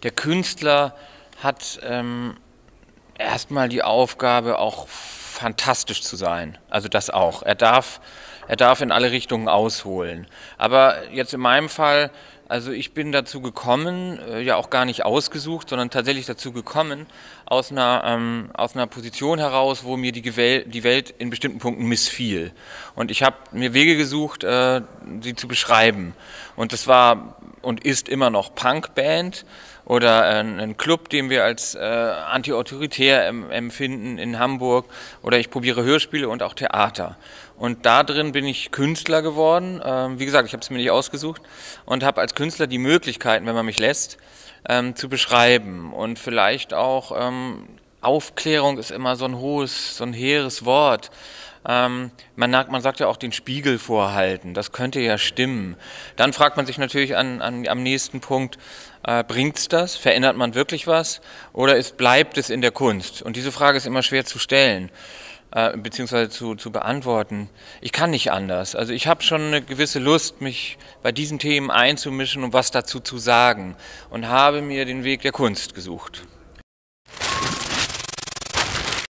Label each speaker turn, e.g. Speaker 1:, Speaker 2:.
Speaker 1: Der Künstler hat erstmal die Aufgabe, auch fantastisch zu sein. Also das auch. Er darf in alle Richtungen ausholen. Aber jetzt in meinem Fall, also ich bin dazu gekommen, ja auch gar nicht ausgesucht, sondern tatsächlich dazu gekommen, aus einer Position heraus, wo mir die Welt in bestimmten Punkten missfiel. Und ich habe mir Wege gesucht, sie zu beschreiben. Und das war und ist immer noch Punkband oder ein Club, den wir als antiautoritär empfinden in Hamburg, oder ich probiere Hörspiele und auch Theater. Und da drin bin ich Künstler geworden. Wie gesagt, ich habe es mir nicht ausgesucht und habe als Künstler die Möglichkeiten, wenn man mich lässt, zu beschreiben. Und vielleicht auch Aufklärung ist immer so ein hehres Wort. Man sagt ja auch den Spiegel vorhalten, das könnte ja stimmen. Dann fragt man sich natürlich am nächsten Punkt, bringt's das? Verändert man wirklich was? Oder bleibt es in der Kunst? Und diese Frage ist immer schwer zu stellen, beziehungsweise zu beantworten. Ich kann nicht anders. Also ich habe schon eine gewisse Lust, mich bei diesen Themen einzumischen und was dazu zu sagen und habe mir den Weg der Kunst gesucht.